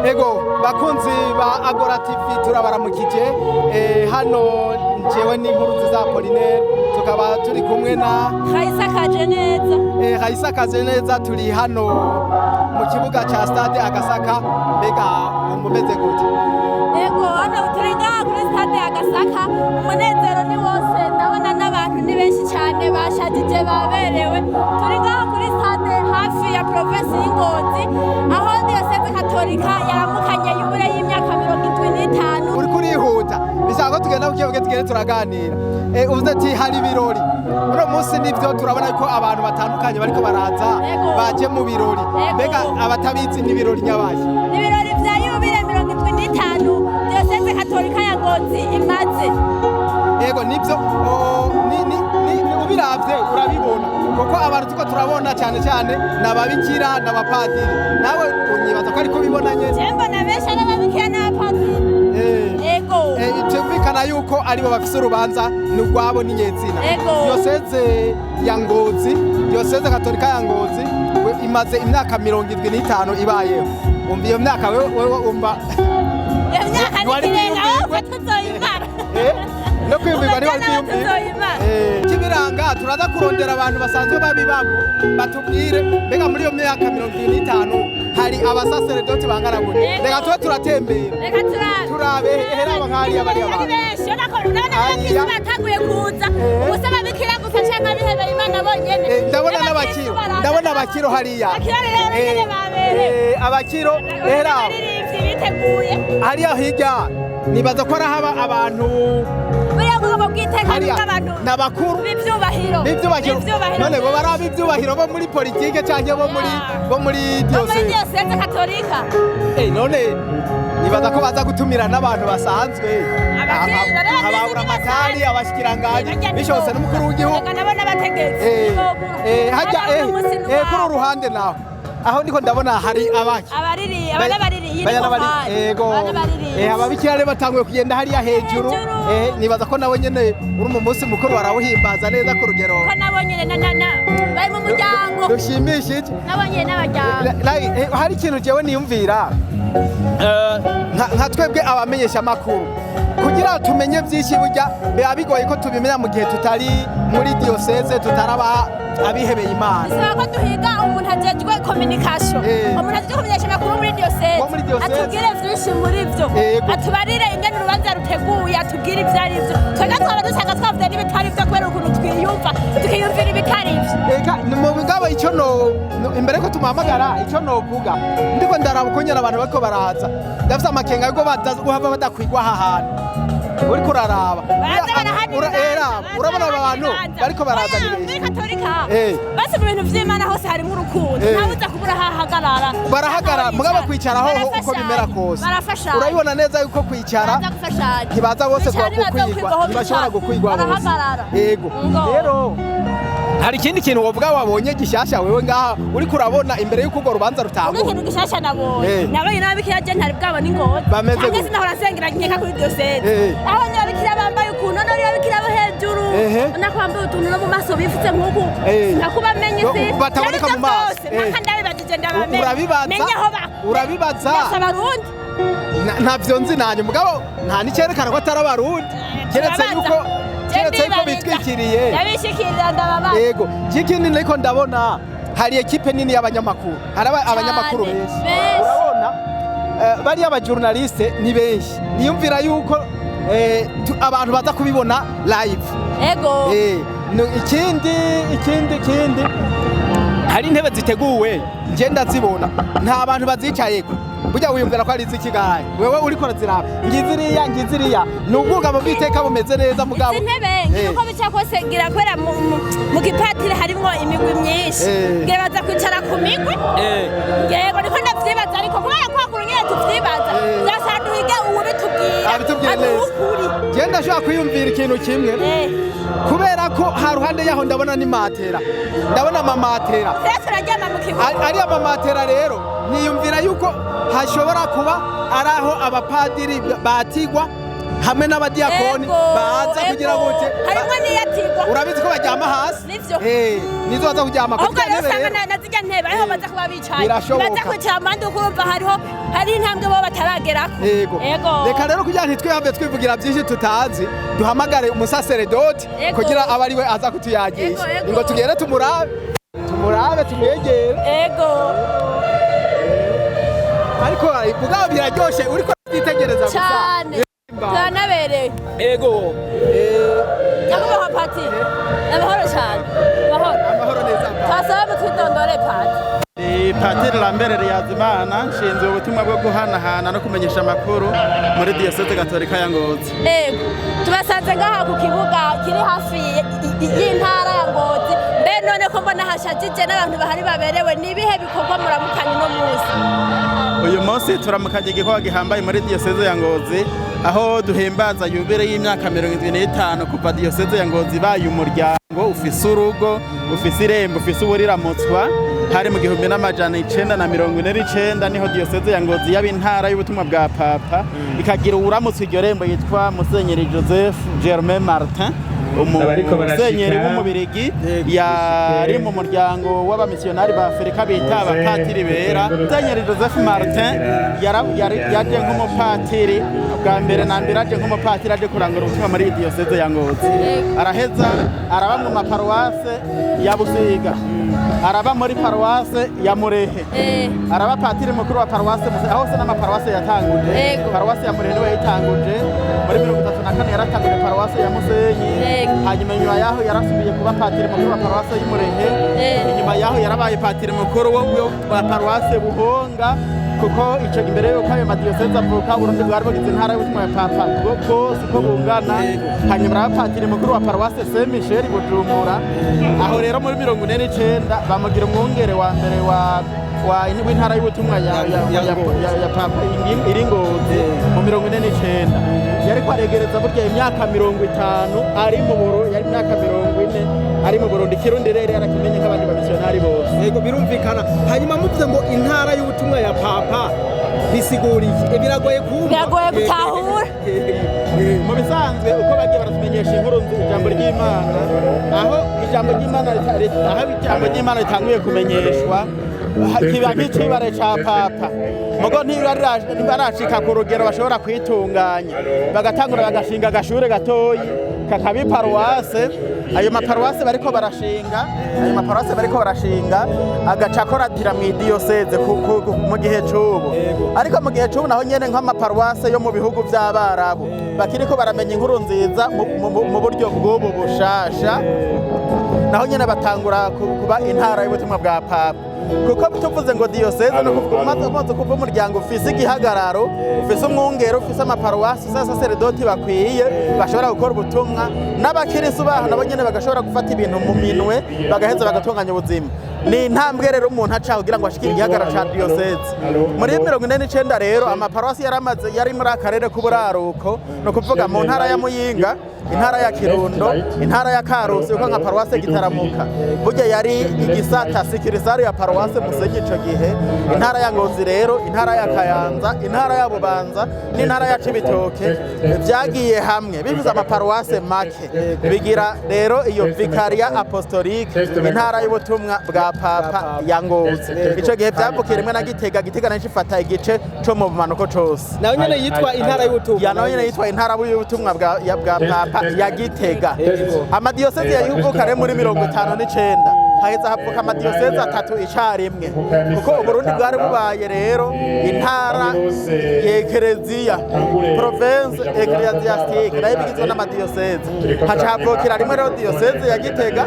Ego, bakunzi ba Agora TV, turabaramukije. Hano njyewe ni Inkuru Nziza Apollinaire, tukaba turi kumwe na Hayisakaje Neza. Hayisakaje Neza. Turi hano mu kibuga ca stade Agasaka. Mbega umumeze gute? Ego, hano turi ngaha kuri stade ya Gasaka, umunezero ni wose. Ndabona n'abantu ni benshi cyane, bashajije, baberewe. Turi ngaha kuri stade hafi ya provinsi y'Ingozi, aho diyoseze katolika yaramukanye yubile y'imyaka 75. Uriko urihuta, bisaba ko tugenda bukebuke, tugende turaganira. Uvuze ati hari ibirori uno munsi, nivyo, turabona ko abantu batandukanye bariko baraza baje mu birori. Mbega abatabizi, n'ibirori nyabaye? Ni ibirori vya yubile 75 diyoseze katolika ya Ngozi imaze. Ego, nibyo. Ubiravye urabibona kuko abantu tuko turabona cyane cyane ni ababikira n'abapadiri. Nawe unyibaza ko ariko bibona nyene? Je mbona benshi ari ababikira n'abapadiri. Ego. Cyumvikana yuko aribo bafise urubanza, ni urwabo n'inyezina. Diyoseze ya Ngozi, diyoseze katolika ya Ngozi we imaze imyaka 75 ibayeho. Umva iyo myaka, wewe umva Iyo myaka ni Wari ikirenga kwiyumvirwe? wowe tuzoyimara. No kwiyumvirwa niba Umva nawe kwiyumvira. Tuzoyimara. Kibiranga turaza kurondera abantu basanzwe babibamo batubwire mbega muri iyo myaka 75 hari abasaseredoti bangana gute. Reka tube turatembera. Reka turabe. Turabe hera aba nk'hariya bariya Ari bantu. benshi, urabona ko urabona n'abakristu batanguye kuza. Ubusa ababikira gusa canke abihebeye Imana bonyene? Ndabona N'abakristu n'abakiro baraza. Ndabona abakiro hariya. Abakiro rero nyene baberewe. Abakiro hera. N'abaririmbyi biteguye. Hariya hirya nibaza ko arahaba abantu. Buriya bwoko bw'iteka Hariya bw'abantu n'abakuru b'ivyubahiro. B'ivyubahiro. B'ivyubahiro. None bo bari ab'ivyubahiro bo muri politike canke bo muri bo muri Bo muri diyoseze? Diyoseze katolika. None nibaza ko baza gutumira n'abantu basanzwe. Abakiri Ababuramatari, abashikiranganji, bishobotse n'umukuru w'igihugu. Reka nabo n'abategetsi ntibobura. Hajya Hano uno munsi ni kuri uwabo. uru ruhande naho, aho ndiko ndabona hari abaki? Abariri, abana bariri, iyi ni Baya n'abari- korali. Ego. Abana bariri. Ababikira rero batanguye kugenda hariya hejuru. Hejuru. Nibaza ko nawe nyene uri mu munsi mukuru barawuhimbaza neza ku rugero Ko nabo nyene bari mu muryango. rushimishije. Nabo nyene n'abaryango. Hari ikintu jewe niyumvira. Nka twebwe abamenyesha amakuru, kugira tumenye byinshi, burya biba bigoye ko tubimenya mu gihe tutari muri diyoseze, tutaraba abihebeye Imana. Bisaba ko duhiga umuntu ajejwe communication, umuntu ajejwe kumenyesha amakuru muri diyoseze, Wo muri diyoseze. atubwire vyinshi muri vyo, atubarire ingene urubanza ruteguye, atubwire ivyo ari vyo. Twebwe twaba dusanga twavuze n'ibitari vyo kubera ukuntu twiyumva, tukiyumvira ibitari vyo. Eka ni mu mugabo icyo no imbere ko tumuhamagara, icyo novuga, ndiko ndaraba uko nyene abantu bariko baraza, ndafise amakenga yuko bataza guhava badakwigwa aha hantu. Uriko uraraba. Baraza barahana ibibanza, baza Urabona aba barahana bantu ibibanza. bariko baraza ni Oya, benshi. muri katolika Eh. basi mu bintu vy'Imana hose harimo urukundo. Ntawe uza kubura aho ahagarara. Barahagarara. Aho Mugabo yicara. kwicara hoho uko Barafashanya. bimera kose, Barafashanya. urabibona neza yuko kwicara Baraza gufashanya. ntibaza bose Kwicara ntibaza gukwigwa, gukwigwa aho ntibashobora bicara. gukwigwa bose. Barahagarara. Yego. Ngo. Rero hari ikindi kintu wovuga wabonye gishasha wewe ngaha uriko urabona imbere y'uko urwo rubanza rutangura? Ikintu gishasha nabonye, nabonye n'ababikira, je ntari bwabona ingozi. Bameze Canke gute? sinahora nsengera nkeka kuri diyoseze. Aho ababikira bambaye ukuntu, none ababikira bo hejuru ubona ko bambaye utuntu no mu maso bifutse nk'uku, nakubamenye si Bataboneka mu maso. Mpaka ndabibajije, ndabamenye. Urabibaza? Menye aho ba Urabibaza? Ndasaba Abarundi. Ntavyo nzi nanje, mugabo nta nicerekana ko atari Abarundi, keretse Turabaza. yuko Je keretse yuko ndibariza. bitwikiriye. Ndabishikirira, ndababaza. Yego, ikindi niko ndabona hari ekipe nini y'abanyamakuru, hari abanyamakuru benshi. Benshi. Urabona bariya abajournaliste ni benshi, niyumvira yuko abantu baza kubibona live. Ego. Ikindi hari intebe ziteguwe, nje ndazibona nta bantu bazicayeko. Burya wiyumvira ko ari iz'ikigahe wewe uriko uraziraba? Ngiziriya, ngiziriya, ni ubwugamo bw'iteka bumeze neza, mugabo Izi ntebe ngira uko bica kose, ngira kubera mu gipatiri harimwo imigwi myinshi, ngira baza kwicara ku migwi. Yego, niko ndavyibaza, ariko kubera ko hakuru nyene tuvyibaza, vyasaba duhige uwubitubwira. Abitubwire aduhe neza. ukuri. Je ndashobora kwiyumvira ikintu kimwe, kubera ko ha ruhande yaho ndabona ni matera, ndabona amamatera. Rero turaryama mu kibuga. Ari amamatera rero, niyumvira yuko hashobora kuba ari aho abapadiri batigwa. Hamwe n'abadiyakoni Ego, baza kugira ego. gute? Harimwo n'iyatigwa. Urabizi ko baryama hasi. Nivyo. Nizo baza kuryama Ahubwo kugira rero ntebe usanga rero. na zirya ntebe ariho baza kuba bicaye. Birashoboka. Baza kwicara amande, ukumva hariho hari intambwe bo bataragerako. Yego. Ego. Reka rero kugira ntitwihave twivugira byinshi tutazi, duhamagare umusaseredoti Yego. kugira abe ari we aza kutuyagisha. Yego, yego. Ngo tugere tumurabe, tumurabe, tumwegere. Ego. Ariko mugabo biraryoshe uriko byitegereza gusa. Cyane. Turanabereye. Ego. Nyakubahwa pati, amahoro cyane, amahoro. Amahoro neza. Twasaba mutwidondore, pati. Ni Patiri Lambert Yazimana, nshinzwe ubutumwa bwo guhanahana no kumenyesha amakuru muri Diyoseze Gatolika ya Ngozi. Ego, tubasanze ngaha ku kibuga kiri hafi y'intara ya Ngozi. Mbe none ko mbona hashajije n'abantu bahari baberewe, ni ibihe bikorwa muramukanye uno munsi? Uyu munsi turamukanye igikorwa gihambaye muri Diyoseze ya Ngozi, aho duhimbaza yubile y'imyaka 75 kuva Diyoseze ya Ngozi ibaye umuryango ufise urugo, ufise irembo, ufise uburiramutswa. Hari mu 1949 niho Diyoseze ya Ngozi yaba intara y'ubutumwa bwa Papa, ikagira uwuramutse iryo rembo yitwa Musenyeri Joseph Germain Martin, Abariko barashika. umusenyeri w'umubirigi yari mu muryango w'abamisiyonari ba Afurika bita abapatiri bera. Musenyeri Joseph Martin yaje nk'umupatiri bwa mbere na mbere, aje nk'umupatiri aje kurangura ubutumwa muri iyi diyoseze ya Ngozi. Araheza araba mu maparuwase ya Busiga, araba muri paruwase ya Murehe, araba patiri mukuru wa paruwase Musenyeri, aho hose n'amaparuwase yatanguje. Paruwase ya Murehe niwe yayitanguje muri 34, yaratanguje paruwase ya Musenyi. Hanyuma inyuma yaho yarasubiye kuba patiri mukuru wa paruwase y'Imurehe. Inyuma yaho yarabaye patiri mukuru wa paruwase Buhonga, kuko ico imbere yuko ayo madiyoseze avuka, Burundi bwari bugize intara y'ubutumwa ya Papa bwose uko bungana. Hanyuma araba patiri mukuru wa paruwase Saint Michel Bujumbura. Aho rero muri 49 bamugira umwungere wa mbere wa w'intara y'ubutumwa ya Papa iri Ngozi. Mu 49 yariko aregereza burya imyaka 50 ari mu Burundi, yari imyaka 40 ari mu Burundi. Kirundi rero yarakimenye nk'abandi bamisiyonari bose. Yego, birumvikana. Hanyuma muvuze ngo intara y'ubutumwa ya Papa, bisigura iki? Biragoye kumva. Biragoye gutahura. Mu bisanzwe uko bagiye baratumenyesha inkuru ijambo ry'Imana, aho ijambo ry'Imana ritanguye kumenyeshwa, kiba nk'icibare ca Papa, mugo ntibarashika ku rugero bashobora kwitunganya, bagatangura bagashinga agashure gatoyi kakaba iparuwase. Ayo maparuwase bariko barashinga agaca akoratira mu idiyoseze mu gihe c'ubu. Ariko mu gihe c'ubu naho nyene, nk'amaparuwase yo mu bihugu vy'Abarabu bakiriko baramenya inkuru nziza mu buryo bw'ubu bushasha, naho nyene batangura kuba intara y'ubutumwa bwa Papa, kuko tuvuze ngo diyoseze ni ukuvuga umaze kuva umuryango ufise igihagararo, ufise umwungere, ufise amaparuwasi, ufise abasaseredoti bakwiye bashobora gukora ubutumwa, n'abakirisu baho nabo nyene bagashobora gufata ibintu mu minwe, bagaheza bagatunganya ubuzima. Ni intambwe rero umuntu aca kugira ngo ashikire igihagararo ca diyoseze. Muri 49 rero amaparuwasi yaramaze yari muri akarere k'uburaruko, ni ukuvuga mu ntara ya Muyinga, intara ya Kirundo, intara ya Karusi, kuko nka paruwase Gitaramuka burya yari igisata succursale ya paruwase Musenyi ico gihe, intara ya Ngozi rero, intara ya Kayanza, intara ya Bubanza n'intara ya Cibitoke vyagiye hamwe bivuze amaparuwase make, bigira rero iyo Vicariat Apostolique, intara y'ubutumwa bwa Papa ya Ngozi. Ico gihe vyavukiye rimwe na Gitega. Gitega naco ifata igice co mu bumanuko cose. Nayo nyene yitwa intara y'ubutumwa? Ya, nayo nyene yitwa intara y'ubutumwa bwa Papa ya Gitega. Amadiyoseze yayivuka rero muri 59, haheza havuka amadiyoseze atatu icarimwe, kuko Uburundi bwari bubaye rero intara y'ekereziya, province ecclésiastique, nayo bigizwe n'amadiyoseze. Haca havukira rimwe rero diyoseze ya Gitega,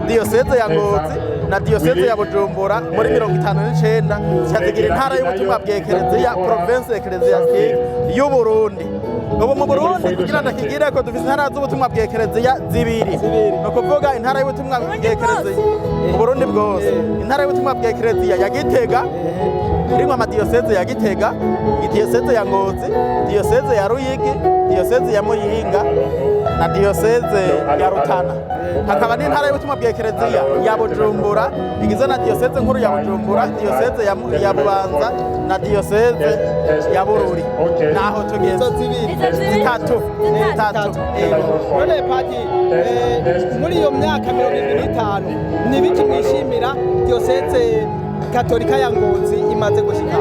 diyoseze ya Ngozi na diyoseze ya Bujumbura muri 59, zikazigira intara y'ubutumwa bw'ekereziya, province ecclésiastique y'Uburundi. Ubu mu Burundi, kugira ngo kigire ko dufise intara z'ubutumwa bw'ekereziya zibiri, ni ukuvuga intara y'ubutumwa bw'ekereziya mu Burundi bwose, intara y'ubutumwa bw'ekereziya ya Gitega irimwo amadiyoseze ya Gitega, diyoseze ya Ngozi, diyoseze ya Ruyigi, diyoseze ya Muyinga na diyoseze ya Rutana. Hakaba n'intara y'ubutumwa bwa Ekereziya ya Bujumbura, igizwe na diyoseze nkuru ya Bujumbura, diyoseze ya Bubanza na diyoseze ya Bururi. Naho tugeze. Izo zibiri. Izo zibiri. Zitatu. Zitatu. Zitatu. None padi, muri iyo myaka 75 ni biki mwishimira diyoseze katolika ya Ngozi imaze gushika?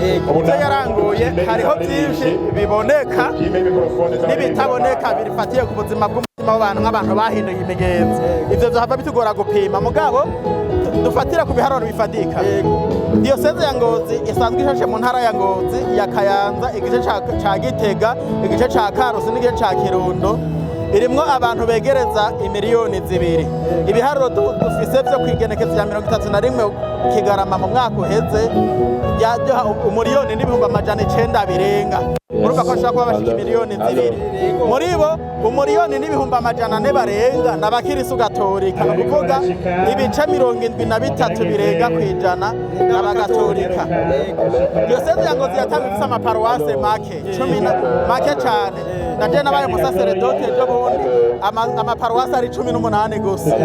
Yego. Ibyo yaranguye hariho byinshi biboneka n'ibitaboneka bifatiye ku buzima bw'umutima w'abantu, nk'abantu bahinduye imigenzo. Ibyo byahava bitugora gupima, mugabo dufatira ku biharuro bifatika. Diyoseze ya Ngozi isanzwe ishashe mu ntara ya Ngozi, ya Kayanza, igice ca Gitega, igice ca Karusi n'igice ca Kirundo. Irimwo abantu begereza imiliyoni 2. Ibiharuro dufise vyo kwigenekezo rya 31 Kigarama mu mwaka uheze ryaduha 1,900,000 birenga. Urumva ko bashobora kuba bashika imiliyoni 2. Muri bo 1,400,000 barenga ni abakirisu gatolika, ni ukuvuga ibice 73 birenga kw'ijana ni abagatolika. Diyoseze ya Ngozi yatanga ifise amaparuwase make, cumi na make cane. Naje nabaye umusaseredoti ejo bundi, amaparuwase ari 18 gusa.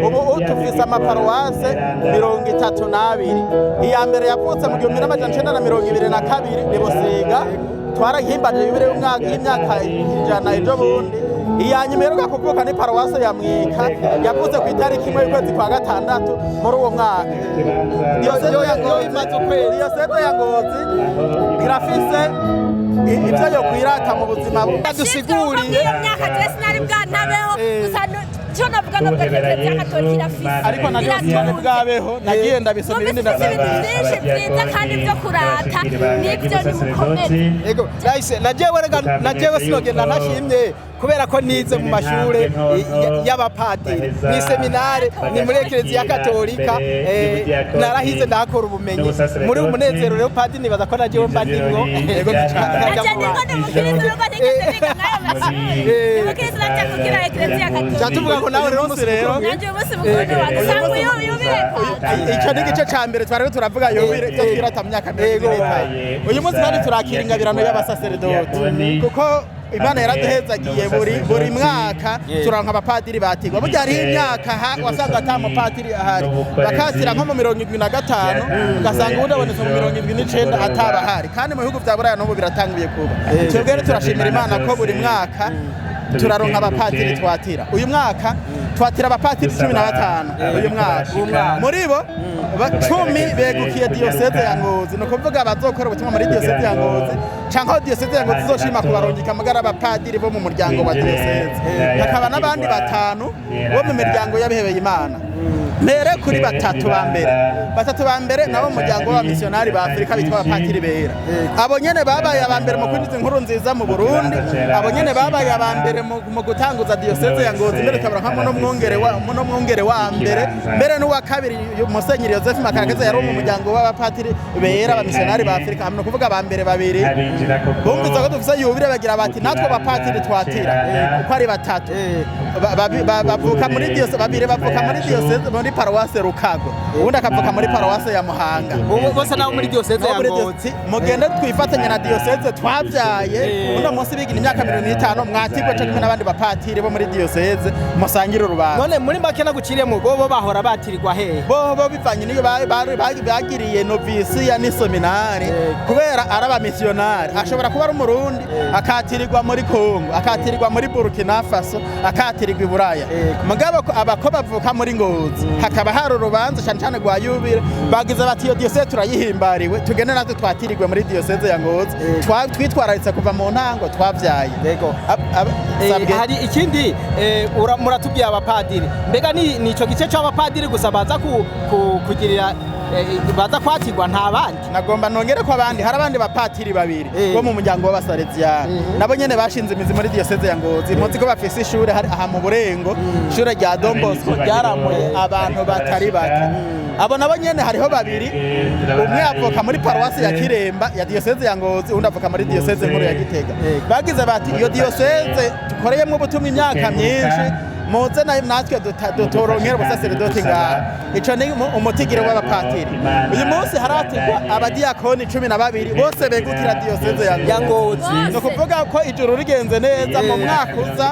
Ubu tufise amaparuwase 32. Iya mbere yavutse mu 1922 ni Busiga. Twarahimbaje yubile y'imyaka 100 ejo bundi. Iya nyuma iheruka kuvuka ni paruwase ya Mwika, yavutse ku itariki 1 y'ukwezi kwa gatandatu muri uwo mwaka. Diyoseze ya Ngozi Imaze ukwezi. Diyoseze ya Ngozi irafise ivyo yokwirata mu buzima. Dusiguriye. Iyo myaka je sinari bwantabeho gusa cyo navuga nubwo Ekereziya Katolika irafise Ariko na sinari bwabeho, nagiye ndabisoma ibindi Numvise ndasoma. ibintu byinshi byiza kandi byo kurata, nibyo nimukomere. Ego, nahise najewe, rega najewe sinogenda ntashimye, kubera ko nize mu mashure y'abapadiri, ni seminare, ni muri Ekereziya Katolika, narahize ndahakora ubumenyi. Muri umunezero rero, padiri, nibaza ko najewe mba ndimwo. Ego, cyane. Naje ndiko ndi mukristo, nuko ntigeze niga nk'ayo mashuri. Ni mukristo naje kugira Ekereziya Katolika. Tuvuga ngo nawe rero Umunsi rero Nanjye umunsi mukuru wanjye usanga uyu yubile padiri. Icyo ni igice ca mbere twari turavuga, yubile ibyo twirata mu myaka 75. Uyu munsi kandi turakira ingabirano y'abasaseredoti, kuko Imana yaraduhezagiye buri mwaka turonka abapadiri batigwa. Burya hariho imyaka wasanga ata mupatiri ahari, bakatira nko mu 75, ugasanga ubundi abonetse mu 79 ataba ahari. Kandi mu bihugu vya Buraya n'ubu biratanguye kuba. Twebwe rero turashimira Imana ko buri mwaka turaronka abapatiri twatira. Uyu mwaka twatira abapatiri 15 uyu mwaka. Muri bo 10 begukiye diyoseze ya Ngozi, ni ukuvuga bazokora ubutumwa muri diyoseze ya Ngozi, canke aho diyoseze ya Ngozi izoshima kubarungika amagara, abapadiri bo mu muryango wa diyoseze. Hakaba n'abandi batanu bo mu miryango y'abihebeye Imana. Mbere kuri batatu ba mbere, batatu ba mbere nabo mu muryango w'abamisiyonari ba Afurika bitwa abapatiri bera. Abo nyene babaye aba mbere mu kwinjiza inkuru nziza mu Burundi. Abo nyene babaye aba mbere mu gutanguza diyoseze ya Ngozi, mbere tukabaronkamo n'umwungere wa mbere, mbere n'uwa kabiri, Musenyeri Yozefu Makarakeza, yari mu muryango w'abapatiri bera abamisiyonari ba Afurika. Ni ukuvuga aba mbere babiri bumvise ko dufise yubile, bagira bati natwe abapatiri twatira uko ari batatu. Bavuka muri diyoseze, babiri bavuka muri diyoseze, muri paruwase Rukago, ubundi akavuka muri paruwase ya Muhanga. Bose nabo muri diyoseze ya Muri Ngozi. Mugende twifatanye na diyoseze twabyaye. Uno munsi bigira imyaka 50, mwatirwe co kimwe n'abandi bapatiri bo muri diyoseze, musangire urubanza. None muri make naguciriyemo, bo bahora batirirwa hehe? Bo bivanye n'iyo bagiriye novisiya n'iseminari, kubera ari abamisiyonari, ashobora kuba ari umurundi akatirirwa muri Kongo, akatirirwa muri Burkina Faso, akatirirwa i Buraya. Mugabo ko abako bavuka muri Ngozi, hakaba hari urubanza cyane cyane rwa yubile, bagize bati iyo diyoseze turayihimbariwe, tugende natwe twatirirwe muri diyoseze ya Ngozi. Twitwararitse kuva mu ntango twabyaye. Sabwe. Hari ikindi, muratubwiye abapadiri, mbega ni ico gice c'abapadiri gusa baza kugirira, baza kwatirwa, nta bandi? Nagomba nongere ko abandi, hari abandi bapatiri babiri bo mu muryango w'abasaleziyani, nabo nyene bashinze imizi muri diyoseze ya Ngozi. Muzi ko bafise ishure hari aha mu Burengo, ishure rya Don Bosco ryaramuye abantu batari bake. Abo nabo nyene hariho babiri, umwe avuka muri paruwasi ya Kiremba ya diyoseze ya Ngozi, undi avuka muri diyoseze nkuru ya Gitega. Bagize bati iyo diyoseze dukoreyemwo ubutumwa imyaka myinshi. Muze natwe dutoronkera ubusaseredoti ngaha. Ico ni umutigiro w'abapatiri. Uyu munsi haratirwa abadiyakoni 12 bose begukira diyoseze ya Ngozi. Ni ukuvuga ko ijuru rigenze neza, mu mwaka uza,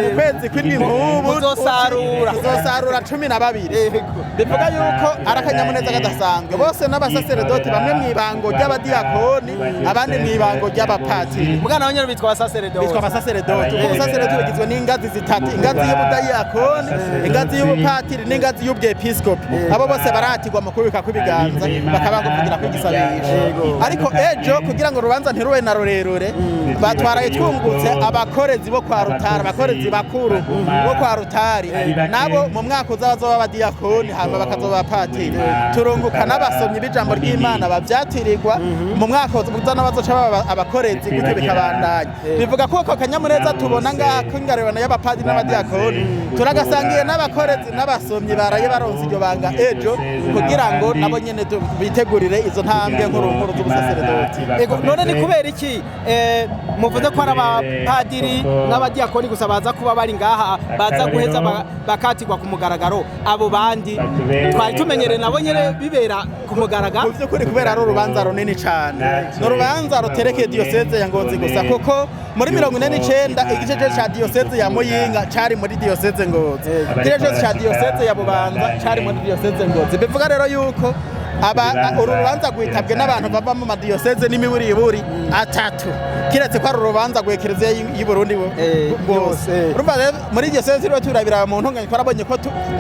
mu kwezi kw'indwi nk'ubu, Muzosarura. tuzosarura 12. Bivuga yuko ari akanyamuneza kadasanzwe. Bose n'abasaseredoti, bamwe mu ibango ry'abadiyakoni, abandi mu ibango ry'abapatiri. Mugana nyene bitwa abasaseredoti. Bitwa abasaseredoti kuko ubusaseredoti bugizwe n'ingazi zitatu: ingazi y'ubudiyakoni, ingazi y'ubupatiri n'ingazi y'ubwepiskopi. Abo bose baratirwa mu kubika kw'ibiganza, bakaba kugira kwigisabisha. Ariko ejo, kugira ngo urubanza ntirube na rurerure, batwaraye twungutse abakorezi bo kwa Rutari, abakorezi bakuru bo kwa Rutari, nabo mu mwaka uza bazoba abadiyakoni, hama bakazoba abapatiri. Turunguka n'abasomyi b'ijambo ry'Imana bavyatirirwa, mu mwaka uza n'abazoca baba abakorezi, gutyo bikabandanya. Bivuga ko ako kanyamuneza tubona ngaha kw'ingaribano y'abapadiri n'abadiyakoni turagasangiye n'abakorezi n'abasomyi baraye baronse iryo banga ejo, kugira ngo nabo nyene bitegurire izo ntambwe nkuru nkuru z'ubusaseredoti. Ego, none ni kubera iki muvuze ko ari abapadiri n'abadiyakoni gusa baza kuba bari ngaha, baza guheza bakatirwa ku mugaragaro? Abo bandi twari tumenyereye nabo nyene bibera ku mugaragaro. Mu by'ukuri, kubera ari urubanza runini cyane, ni urubanza ruterekeye diyoseze ya Ngozi gusa, kuko muri 49 igice cyose cya diyoseze ya Muyinga cari muri diyoseze Ngozi, igice cyose cya diyoseze ya Bubanza cari muri diyoseze Ngozi. Bivuga rero yuko uru rubanza rwitabwe n'abantu bava mu madiyoseze n'imiburiburi atatu, kiretse ko ari urubanza rwa Kiliziya y'u Burundi bwose. Yose. Urumva rero, muri diyoseze rero turabira mu ntunganye, twarabonye ko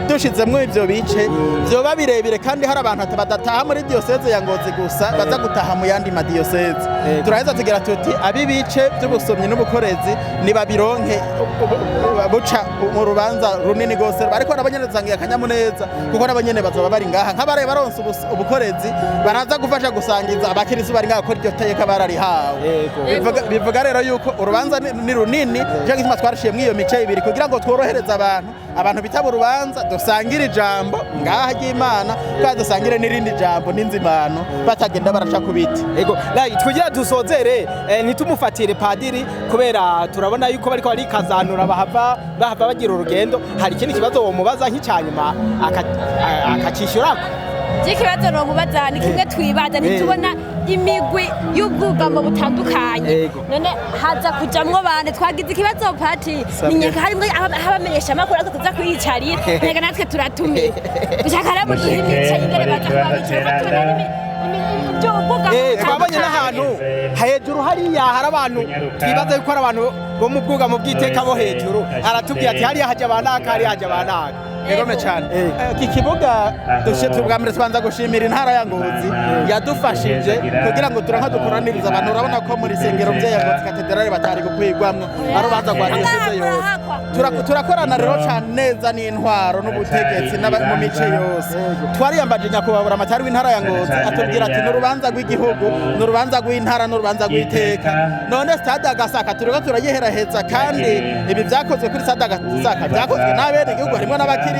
dushizemwo ivyo bice vyoba birebire, kandi hari abantu badataha muri diyoseze ya Ngozi gusa, baza gutaha mu yandi madiyoseze. Turaheza tugira tuti ab'ibice by'ubusomyi n'ubukorezi nibabironke buca mu rubanza runini gose. Ariko nabo nyene dusangiye akanyamuneza, kuko nabo nyene bazoba bari ngaha nk'abaraye baronse ubukorezi, baraza gufasha gusangiza abakirisu bari ngaha ko iryo teka bararihawe. Bivuga rero yuko urubanza ni runini. Cyo gituma twarashiyemwo iyo mice ibiri, kugira ngo tworohereze abantu bitaba urubanza, dusangire ijambo ngaha ry'Imana, kandi dusangire n'irindi jambo n'inzimano, batagenda baraca ku biti. Ego, tugira dusozere, ntitumufatire padiri, kubera turabona yuko bariko barikazanura, bahava bagira urugendo. Hari ikindi kibazo womubaza nk'icyanyuma akacishurako? Ikibazo nomubaza ni kimwe twibaza: ntitubona imigwi y'ubwugamo butandukanye? None haza kujamwo bande? Twagize ikibazo pati ninyeka harimwo abamenyesha amakuru, ariko tuza kwiyicarira ntega natwe turatumiwe. Dushaka rero muduhe imice y'ingene baza kuba bicaye, kuko tubona iby'ubwugamo Twabonye butandukanye. N'ahantu hejuru hariya hari abantu twibaza yuko ari abantu bo mu bwugamo bw'iteka bo hejuru. Aratubwira ati hariya hajya abanaka, hariya hajya abanaka. Egome cyane. Iki kibuga bwa mbere tubanza gushimira intara ya Ngozi yadufashije kugira ngo turanka dukoraniriza abantu. Urabona ko muri sengero bye ya Ngozi Katedrale batari gukwigwamwo, ari urubanza rwa diyoseze yose. Turakorana rero cyane neza n'intwaro n'ubutegetsi mu mice yose. Twariyambaje nyakubahwa buramatari w'intara ya Ngozi, atubwira ati ni urubanza rw'igihugu, ni urubanza rw'intara, ni urubanza rw'iteka. None stade Agasaka turiko turayiheraheza, kandi ibi byakozwe kuri stade Agasaka byakozwe n'abene igihugu, harimo n'abakirisi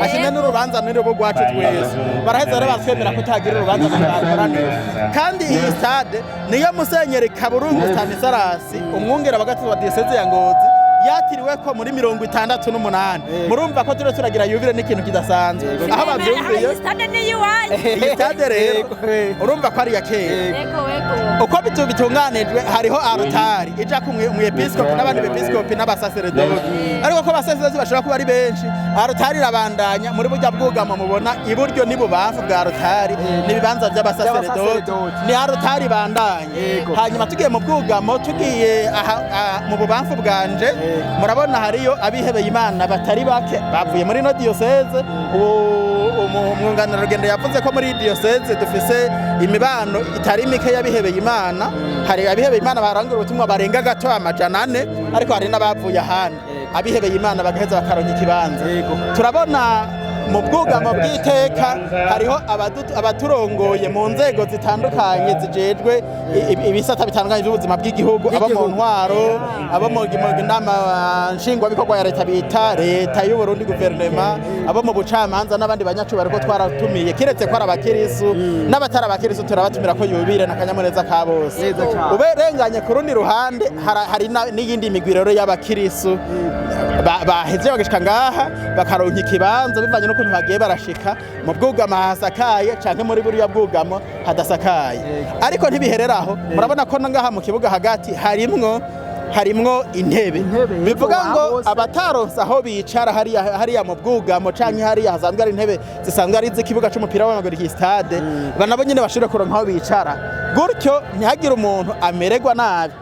ashimwe, n'urubanza ni rubo rwacu twese. Baraheza rero batwemera kutagira urubanza tutakoranira. Kandi iyi stade niyo Musenyeri Kaburungu Stanislas, umwungere wa gatatu wa diyoseze ya Ngozi, yatiriwe ko muri 68. Murumva ko turiho turagira yubile n'ikintu kidasanzwe aho bavyumviye. Iyi stade ni iyiwanyu. Iyi stade rero urumva ko ari iya kera. Ego, ego. Uko bitunganijwe, hariho arutari ija ku mwepiskopi n'abandi bepiskopi n'abasaseredoti, ariko ko abasaseredoti bashobora kuba ari benshi, arutari irabandanya muri burya bwugamo mubona iburyo n'ibubamfu bwa arutari n'ibibanza by'abasaseredoti. By'abasaseredoti. Ni arutari ibandanya. Hanyuma tugiye mu bwugamo, tugiye aha, mu bubamfu bwanje, murabona hariyo abihebeye Imana batari bake bavuye muri ino diyoseze. Umwunganirarugendo yavuze ko muri diyoseze dufise imibano itari mike y'abihebeye Imana. Hari abihebeye Imana barangura ubutumwa barenga gato 400, ariko hari n'abavuye ahandi, abihebeye Imana bagaheza bakaronka ikibanza. Turabona Mu bwugamo bw'iteka hariho abaturongoye mu nzego zitandukanye zijejwe ibisata bitandukanye by'ubuzima bw'igihugu, abo mu Bw'igihugu. ntwaro, abo mu nama nshingwabikorwa ya leta bita leta y'u Burundi, guverinema, abo mu bucamanza n'abandi banyacubahiro ko twaratumiye, kiretse ko ari abakirisu n'abatari abakirisu turabatumira ko yubire n'akanyamuneza ka bose. Neza cane. Uberenganye ku rundi ruhande hari n'iyindi migwi rero y'abakirisu baheze bagashika ngaha bakaronka ikibanza bivanye n'ukuntu bagiye barashika mu bwugamo hasakaye canke muri buriya bwugamo hadasakaye. Ariko ntibiherera aho, murabona ko no ngaha mu kibuga hagati harimwo intebe. Intebe, yego, Bivuga ngo hose. abataronse aho bicara hariya mu bwugamo canke hariya hasanzwe ari intebe zisanzwe ari iz'ikibuga c'umupira w'amaguru, iki stade, nabo nyene bashobore kuronka aho bicara, gutyo ntihagire umuntu amererwa nabi.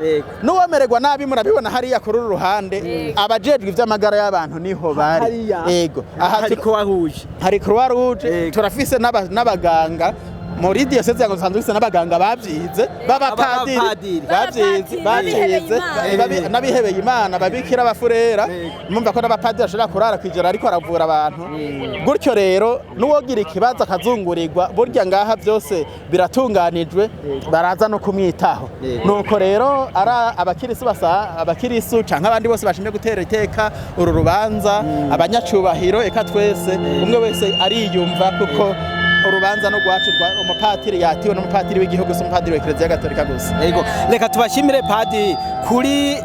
N'uwamererwa nabi murabibona hariya kuri uru ruhande, abajejwe ivy'amagara y'abantu niho bari. Hariya. Yego, aha hari Croix Rouge. Hari Croix Rouge. Turafise n'abaganga muri diyoseze ya Ngozi, dufise n'abaganga bavyize b'abapadiri. Abapadiri. Bavyize. B'abapadiri, Bavyize. n'abihebeye Imana. N'abihebeye Imana, babikira, abafurera. Mumva ko n'abapadiri bashobora kurara kwijoro ariko aravura abantu. Gutyo rero n'uwogira ikibazo akazungurirwa, burya ngaha byose biratunganijwe, baraza no kumwitaho. Nuko rero ari abakirisu basa abakirisu canke abandi bose bashimye gutera iteka uru rubanza, abanyacubahiro, eka twese, umwe wese ariyumva kuko urubanza no rwacu rwa umupatiri yatiwe n'umupatiri w'igihugu, si umupatiri wa Eklezia Gatolika gusa. Yego, reka tubashimire padiri kuri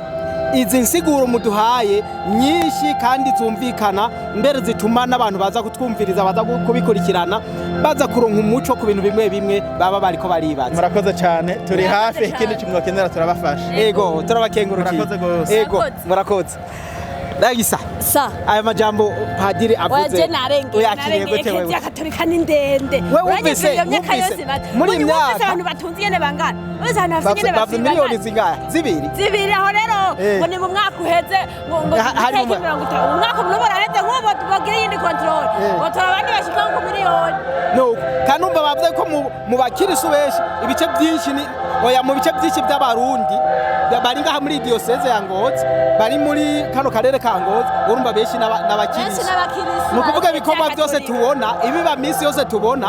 izi nsiguro muduhaye nyinshi kandi zumvikana, mbere zituma n'abantu baza kutwumviriza, baza kubikurikirana, baza kuronka umuco ku bintu bimwe bimwe baba bariko baribaza. Murakoze cyane, turi Murakoze hafi. cyane. Ikindi kimwokenera turabafasha. Ego, turabakengurukiye. Murakoze gose. Ego. Murakoze. Murakoze. Ndagisa Sa. aya majambo padiri Oya, avuze je narengeye. uyakiriye Narengeye. gute wewe? Eklezia Katolika ni ndende. Wewe Uranyumvira iyo myaka wumvise, yose bata muri iyi wumvise myaka- abantu batunze ingene bangana, wumvise abantu bafite ingene bafite bafite miliyoni bangana. zingahe? Zibiri? Zibiri. Aho rero ngo ni mu mwaka uheze ngo Hari mu itariki 50, umwaka n'ubu uraheze, nk'ubu bagira iyindi contrôle ngo tora abandi bashika ku miliyoni. Nuko kandi umva bavuze ko mu bakirisu benshi, ibice byinshi ni oya, mu bice byinshi by'abarundi bari ngaha muri diyoseze ya Ngozi, bari muri kano karere ka Ngozi, urumva benshi Benshi n'abakirisu. n'abakirisu. Ni ukuvuga ibikorwa Eklezia byose Katolika. tubona ibiba minsi yose tubona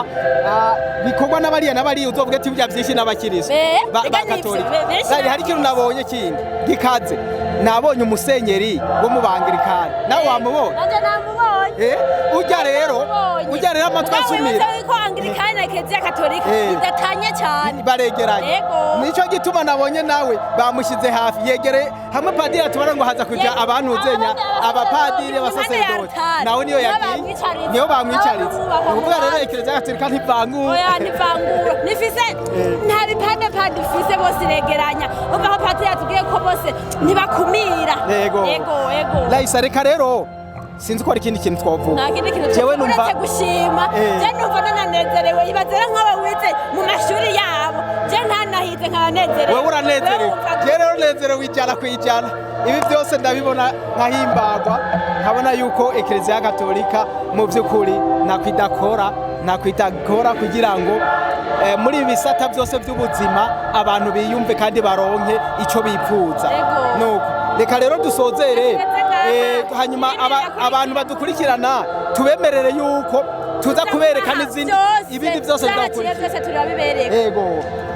bikorwa n'abariya n'abariya, uzovuga ati burya byinshi n'abakirisu Ega ba nivyo, Katolika. benshi Hari ikintu nabonye kindi gikaze, nabonye umusenyeri wo mu Bangirikani, nawe wamubonye? Nanje namubonye. Urya rero, urya rero amatwi asumira. Namubonye ko Anglikani na Eklezia Katolika bidatanye cyane. Baregeranye. Yego. Nico gituma nabonye nawe bamushyize hafi, yegere hamwe padiri atubara ngo haza kuja Yego. abantu uzenya Abandi abapadiri, abasaseredoti, abasaseredoti, nawe niyo niyo yagiye, bamwicaritse. niyo bamwicaritse. Nawe bamwubaha Ni ukuvuga rero mu Eklezia Gatolika ntivangura. Oya, ntivangura, nifise nta bipande pande ifise, bose iregeranya. Umva ko padiri yatubwiye ko bose ntibakumira. Yego. Yego. Laisa, reka rero sinzi ko hari ikindi kintu twavuga. Nta kindi kintu Jewe tuvuga numva uretse gushima. Je numva nananezerewe. Ibaze rero nk'aba wize mu mashuri yabo, je ntanahize nkaba nezerewe. Wewe uranezerewe. Wewe wumva Je rero nezerewe 100%. Ibi byose ndabibona nkahimbagwa, nkabona yuko Eklezia Gatolika mu by'ukuri ntakwidakora kugira ngo muri ibi bisata byose by'ubuzima abantu biyumve kandi baronke ico bipfuza. Yego. Nuko reka rero dusozere. Tugeze ngaha. Hanyuma Ibindi birakurikira. abantu badukurikirana tubemerere yuko tuza kubereka n'izindi Byose, ibindi byose byaraciye bizakurikira. byose turabibereka. Yego,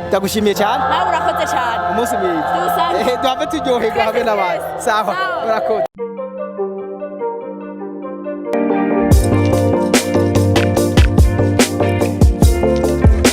ndagushimiye cyane. Nawe urakoze cyane. Umunsi mwiza. Tuwusange. Duhave turyoherwa hamwe n'abandi. Twese. Sawa. Sawa. Urakoze.